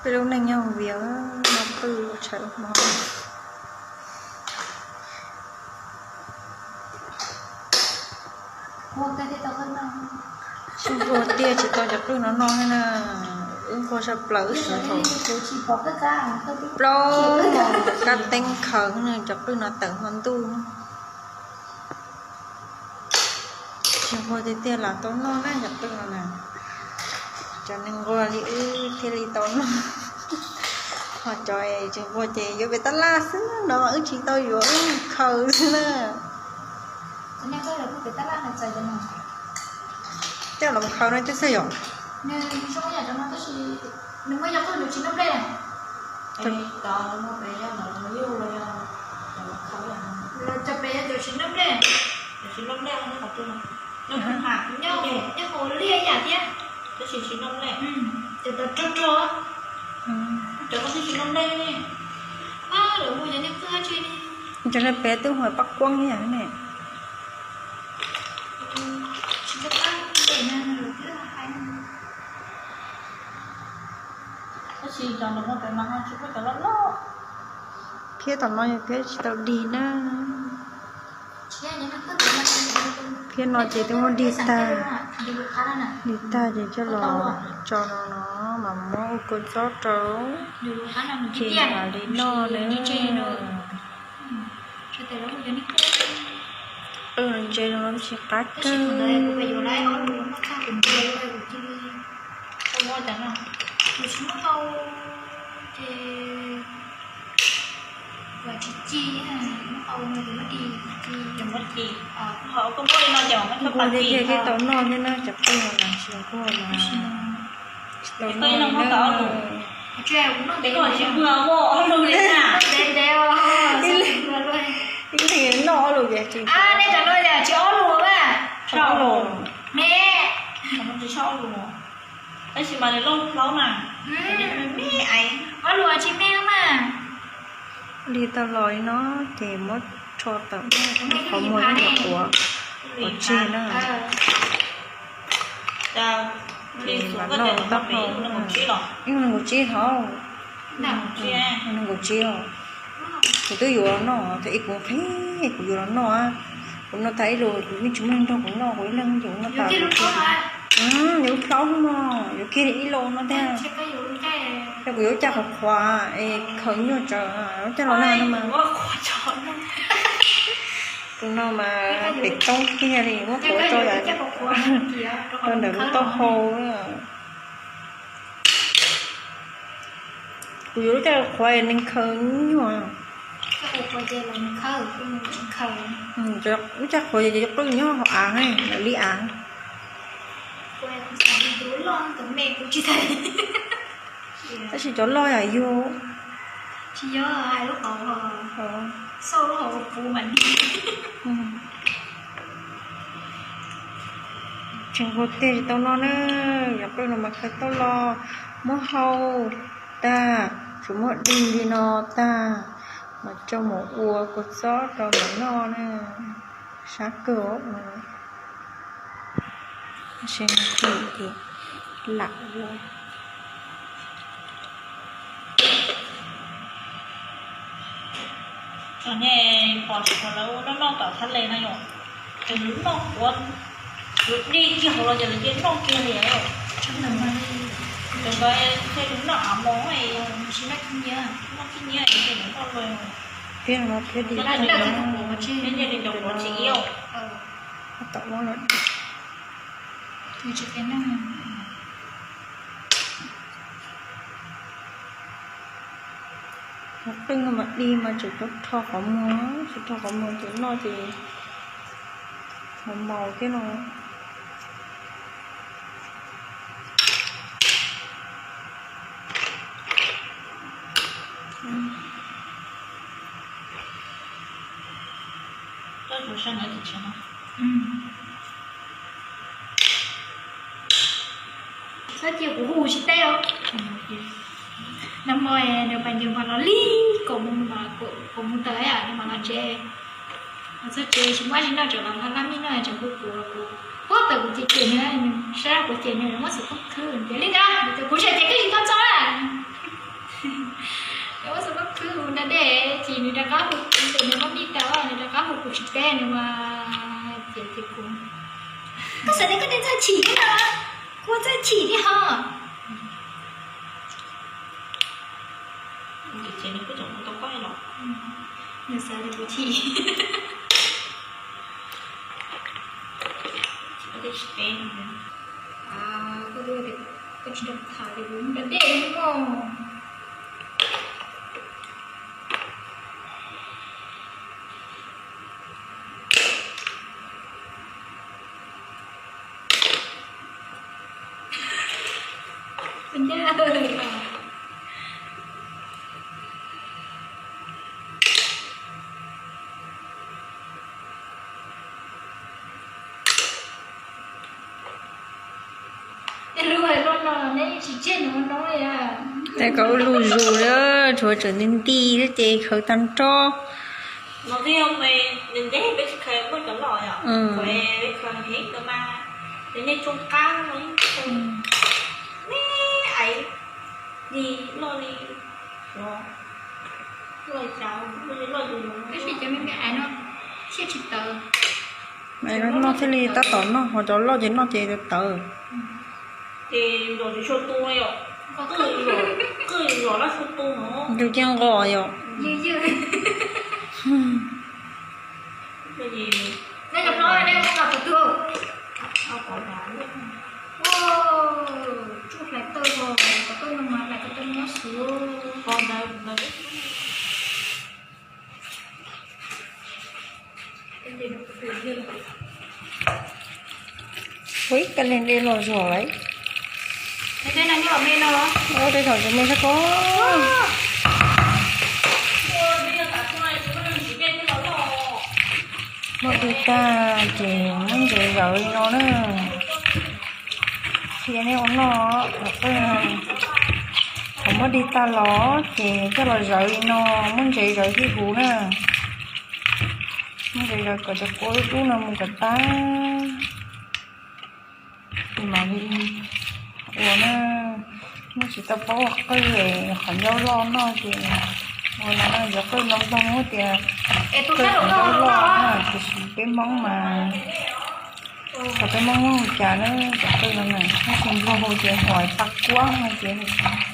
Peb lub neej nyob vias no qwj tshais hmo. Tsis nquag tiag tsis tau cov qwj no noj thiab na. Wb nquag tshaj plaws wb sawv thaum plaub moos kab teeb khaws na cov qwj no tawm hmo ntuj. Tsis nquag tiag tiag lam tau noj na cov qwj no na. Cov neeg nquag li wb thiaj li tau noj. Ho cov tsis nquag ces yuav pem tab laj xwb no wb tsis tau yuav, wb khaws xwb na. Coj los khaws no coj xwb yom. Cov pem cov tsis noj nplej. Nyob hauv liaj yam thiab. Cov tsis noj nplej. Cov tau rog rog. Cov tsis noj nplej ne. Lawv muaj cov niag qwj tsi. Cov pem twb hu pab kuab yam ne. Tab sis cov no pem mas ho tsis muaj cov loj loj. Phiab tom no yog phiab tsis tau dig na. Phiab no ces twb muab dig tag, dig tag ces coj los tso no no mas muab ua kua txob rau, ces mam li noj na. Ntse no tsis qab kawg. Nquag tiag tiag thiaj tau noj thiab na cov qwj no na, tsis nquag mas tsis tau noj na. Ib leeg noj ob lus ces tsis tau ob lus. Tab sis mas nws loj plaub na. Ob lus tsis me mas. Li tau los li no ces muab rho tawm qhov muag ib nyuag quav, quav tseg na. Ces mam noj taub hau. Ib nees nkaum tsib hauv, nees nkaum tsib os. Kuv twb yuav los noj, thaum ub kuv nqhis kuv yuav los noj, kuv noj tag ib lus kuv yeej tsis muaj neeg nrog kuv noj, kuv ib leeg ces kuv noj tas kuv. Yuav lub plaub no, yuav kiag ib lus no tiag. Yog kuv yuav caj qhuav qhuav es khaws nyuaj tsawv, yuav caj los noj no mas. Tus no mas pem toob tiag li, muab quav rau, rau ntawm lub taub hau. Kuv yuav lub caj qhuav es neeg khaws nyuaj. Lub caj qhuav ces cov qwj nyob hauv av, lawv li av. Tab sis cov loj yam yug. Tsis nquag tiag tsis tau noj na. Cov qwj no mas khaws tau los muab hau tag, tsuas muab dig li no tag, mas coj mus ua kua txob rau mam noj na. Sab kawg. Lam ua. Txog nej pom tsis pom lawv ua noj noj tom thaj le no yom, ces lawv noj quav, lawv dig kiag hauv los ces lawv cia noj kiag li. Cov ntawd thiaj li noj av mos, noj khib nyiab, noj khib nyiab ces lawv noj luaj. Thiab no thiab di, thiab nyiaj li cov quav tsis iab. Tom ua lawm. Qwj no mas dig mas tseem tau rho qhov muag, tsis rho qhov muag ces noj ces mos mos thiab no. Txhob cia kuv hu tsis teb os. Nag hmo nws pais ncaws npog los lig kaum moos, kaum moos tawm nws mam los tsev. Txog tsev tsis muaj dab tsi noj, tsam los laj mej noj tsam kuv kuv kuv pob tawm kuv ces cem nws, sab kuv cem nws muab xov tooj khwb tias li ntawd, kuv tsis cem koj tsis tau txog na. Ua xav pab khwb ua da dej ces nws rov qab hu kuv, nws muab mij tau nws rov qab hu kuv tsis teb nws mas ces ces kuv, koj xav tias koj tej txawj chim thiab no, kuv txawj chim thiab ho. Ces nws kuj tseem hu tau koj los, nws xav tias kuv chim. Koj tsis tau tham tias kuv da dej mog. Es koj ua luj zus li, tshuav tseem nti nti xwb ces khaws tag nrho. Tab sis cov me me aiv no thiaj tsis tawv. Aiv no noj thiaj li tab tom noj, ho cov loj ces noj ces tawv. Yus cia nqos yom. Ua ib tag li dej loj zog lawm. Tej thaum tsis me thiab ko. Muab dig tag ces muab ntses zawv li no na. Qhia nej ua noj, thaum muab dig tag los ces coj los zawv li no, muab ntses zawv thiaj huv na. Muab ntses zawv kom cov kua dub dub no mus kom tag. Ces mam li ua na, nej tsis tau paub ua qwj, qhov ncauj loj noj ces ua no na, cov qwj no Nplog muab tias qwj qhov ncauj loj na, tiam sis peb Hmoob mas, thaum peb Hmoob Hmoob ua cas na, cov qwj no na, tab sis Nplog hu ces huam paj kuab no ces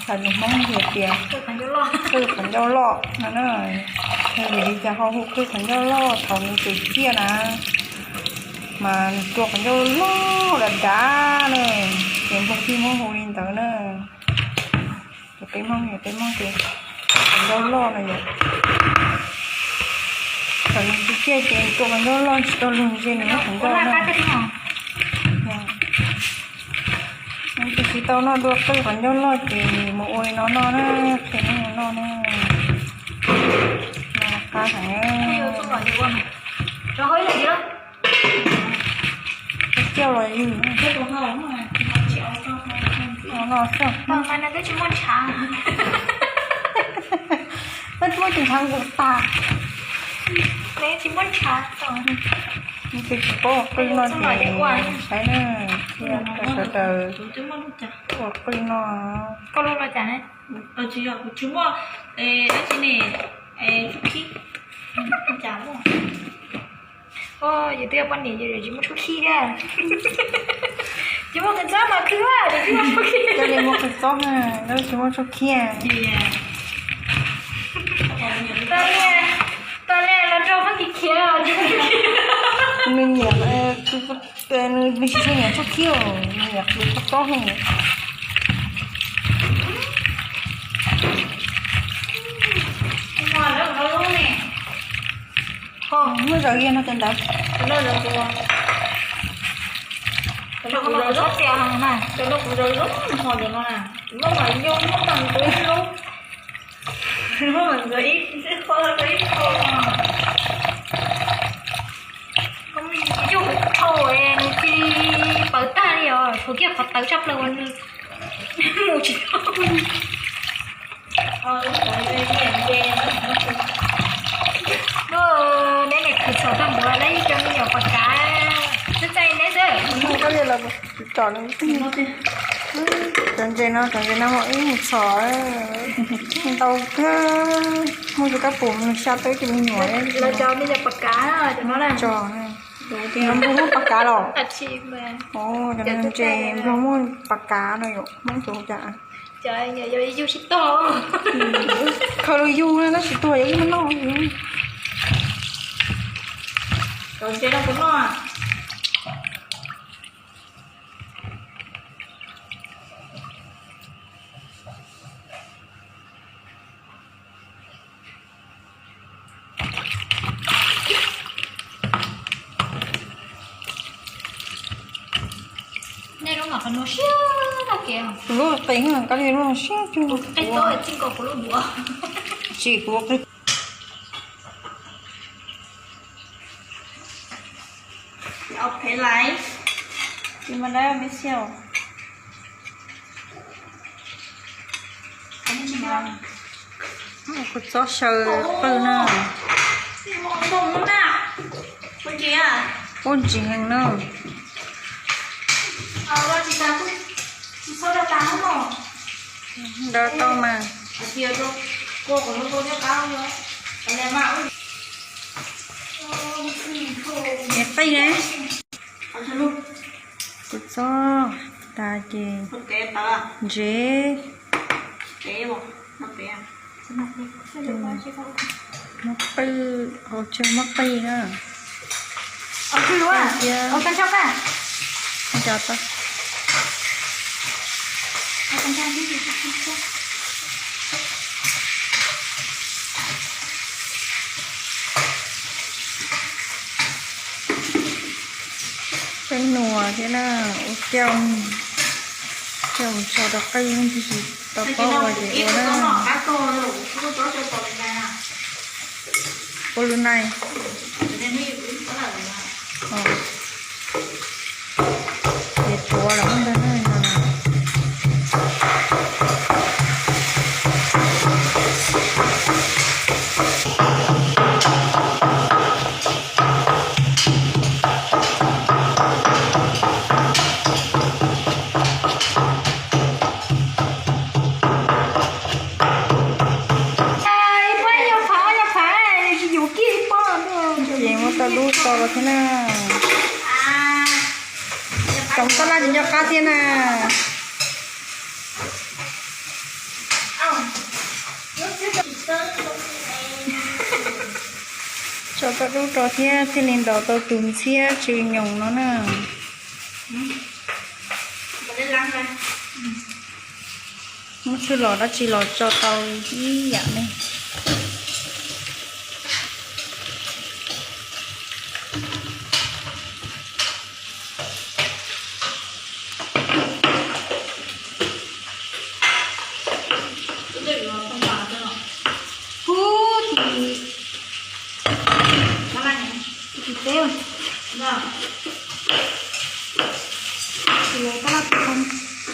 txhais lus Hmoob hais tias qwj qhov ncauj loj no na. Yog vim li cas ho hu qwj qhov ncauj loj? Thaum nws tseem ciaj na, mas nws rua qhov ncauj loj dav dav na, ces Nplog thiaj muab hu li ntawd na. Ces peb Hmoob, peb Hmoob ces qhov ncauj loj no yom. Thaum nws tsis ciaj ces rua qhov ncauj loj tsis tau lug ntsia nws lub qhov ncauj na. Tus tsis tau noj dua qwj qhov ncauj loj ces mus ua li no noj na, qhia nej ua noj na. Noj qab heev. Coj los ywg. Noj xwb. Koj tsis muaj tus ntshav nqus tag. Nws tsis paub ua qwj no ces saib na, qhia rau sawv daws ua qwj no. Koj lub los cas ne? Tsis yog, kuv tsis muaj dab tsi ne, tshuab khib. Yus twb yog poj niam yus tsis muaj tshuab khib thiab. Tsis muaj qws txob mas khwv, tsis muaj tshuab khib. Cia li muaj qws txob na, tsis muaj tshuab khib. Tag li, tag li los rau Fab Kis khiav. Nws nyiam, nws tsis tshua nyiam tshuab khib, nws nyiam qws txob txob heev. Muab zawv li no cov ntawd. Cov no kuv zawv zoo, ho cov no na, muab mas yog muab tag tus ib lub, muab mas ntxuav ib qho rau ib qho. Yog kuv dhau nws cia li pawv tag li os, tshuav kiag qhov tawv tshaj plaws uas nws mus tsis tau. Neb niam khwv txhaum tag npaum lawm ib co me nyuam pom kav, txaij txaij neb xwb. Cov ntses no, cov ntses no mas wb mus txhom ntau kawg, muaj cov kab pum xya tawb cov me nyuam. Lawv cov me nyuam pas kav, cov no na. Tso, cov npua muaj pas kav los? Cov ntses npua muaj pas kav no yom, Hmoob cov cas. Cov yug tsis tuag. Khaws los yug na, tab sis tuag yog wb noj. Cov ntses no puas noj? Nej lub no qhov no siab tag kev. Kuv lub qis, koj li lub no siab cuag. Qis tau txij nkaus kuv lub duav. Tsis, kuv qis. Phev laiv, tsis mas dab me xiaus. Kuv txob xyaw qwj na. Quaj ntsim heev na. Nrog tau mas. Qij ne. Kuv txob tas ces ntsev. Muab qij, hauv tsawg muab qij na. Thiab peb nuas thiab na, ua cauj, cauj tso rau qij, tsis tau paub ua ces ua na. Ua lub nai. Ces tuav los ntag na. Ces muab tau dub tso los thiab na. Tsoom tab laj tsis nco qab thiab na. Tso tau dub rau thiab thiaj li ntaus tau tus ntxhiab tsis nyoos no na. Muab tsuj los dab tsi los tso tau ib yam ne. Tus teb, tus tab laj tus,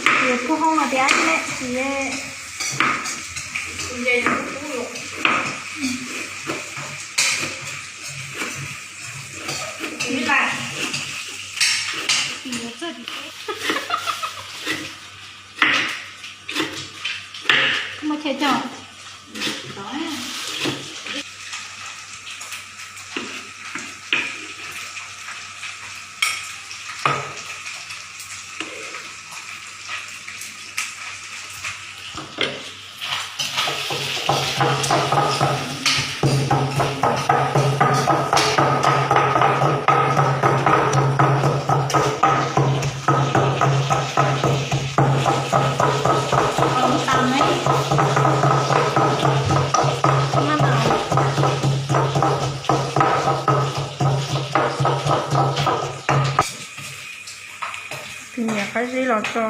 tus phub hoob no tias ne, tus Tus niam qab zib los tso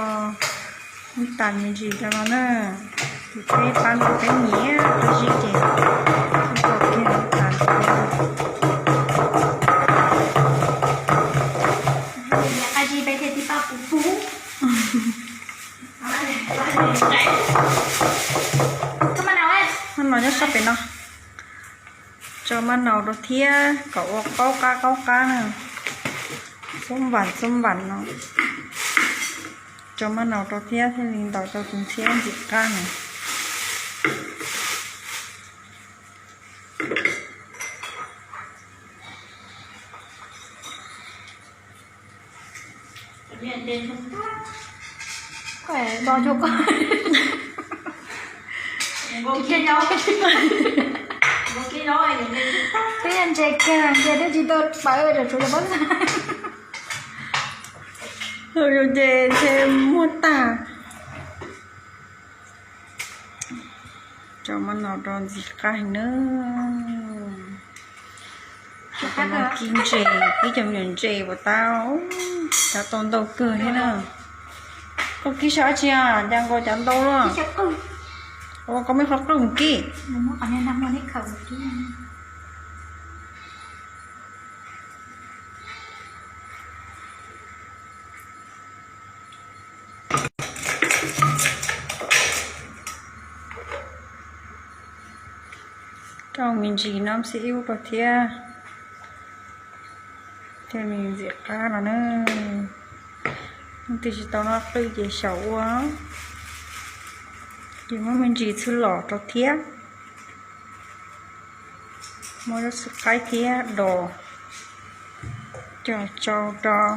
tas me ntsis rau no na. Tus teb pab ntxim peb nyiam qab zib ces tso kiag tas ntawd. Qab zib peb thiaj tib pab puv puv. Maj no nyob sab pem no. Tso maj no rau thiab kom ua qaub qab qaub qab na. Xub nvam xub nvam no. Tso maj no rau thiab thiaj li ntaus rau tus ntxhiab ntxim qab no. Twb yog ntses kiag ntses twb tsis tau pawv, tsuas yog pob ntxhais. Ces ntshe muaj tag. Tso maj no rau ntxim qab heev na. Tso kib ntses, kib cov me nyuam ntses puas tau, cov tau ntau kawg thiab na. Koj kib sab dab tsi, cas nkaus cov ntau luaj? Ua koj muaj qhov qwj mus kib. Rau me ntsis no xib ib ub rau thiab, thiaj li ntxim qab no na. Leej twg tsis tau noj qwj ces xyaum ua, ces muab me ntsis txhwb los rau thiab. Muab lub xwb qaib thiab dos, coj tsau rau,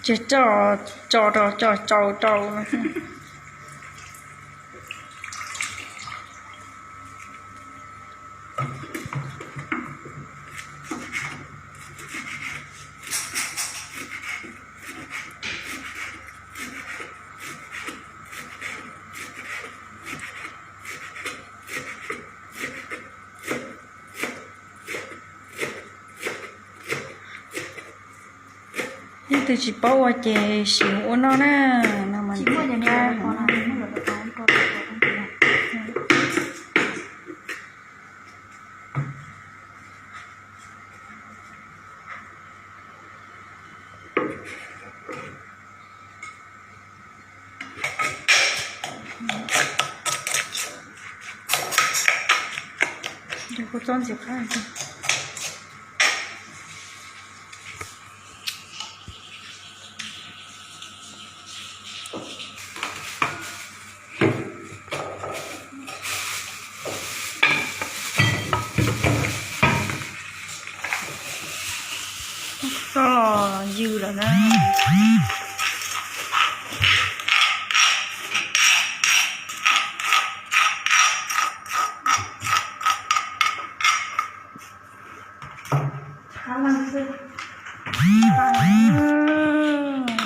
ces tso rau, coj tsau rau. Leej twg tsis paub ua ces sim ua noj na, no mas tsis qab. Kuv txob ntxim qab. Txob los yws lawm na.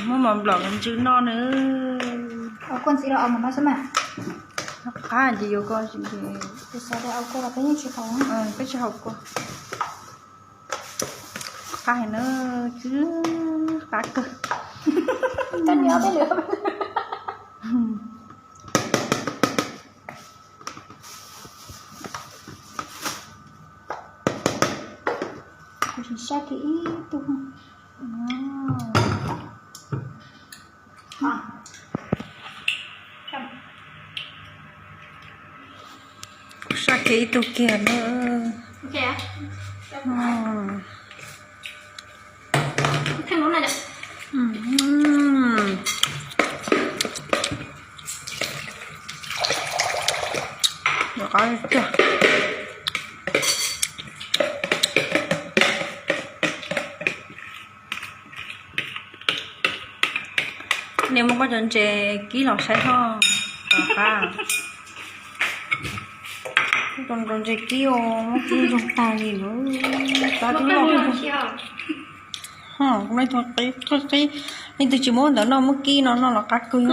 Muab mov nplom los ntsws noj na. Qab ces yuav koj, peb tsis haus kua. Qab heev na, qab kawg. Kuv sim sab kiag ib tug. Sab kiag ib tug kiag na. Nej muab koj cov ntses kib los saib hov. Tom qab, ntses kib os, muab kib zoo tag li lawm. Tab twb loj. Ho, nej tus qib, leej twg tsis muab ntawm no muab kib no noj los qab kawg.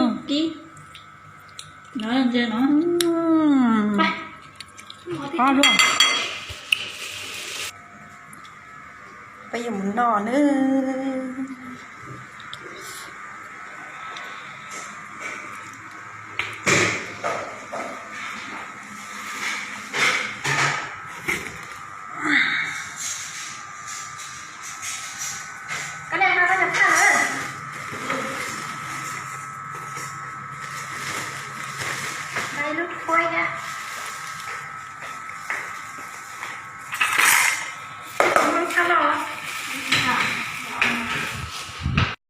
Qab luaj. Peb yuav mus noj nawb.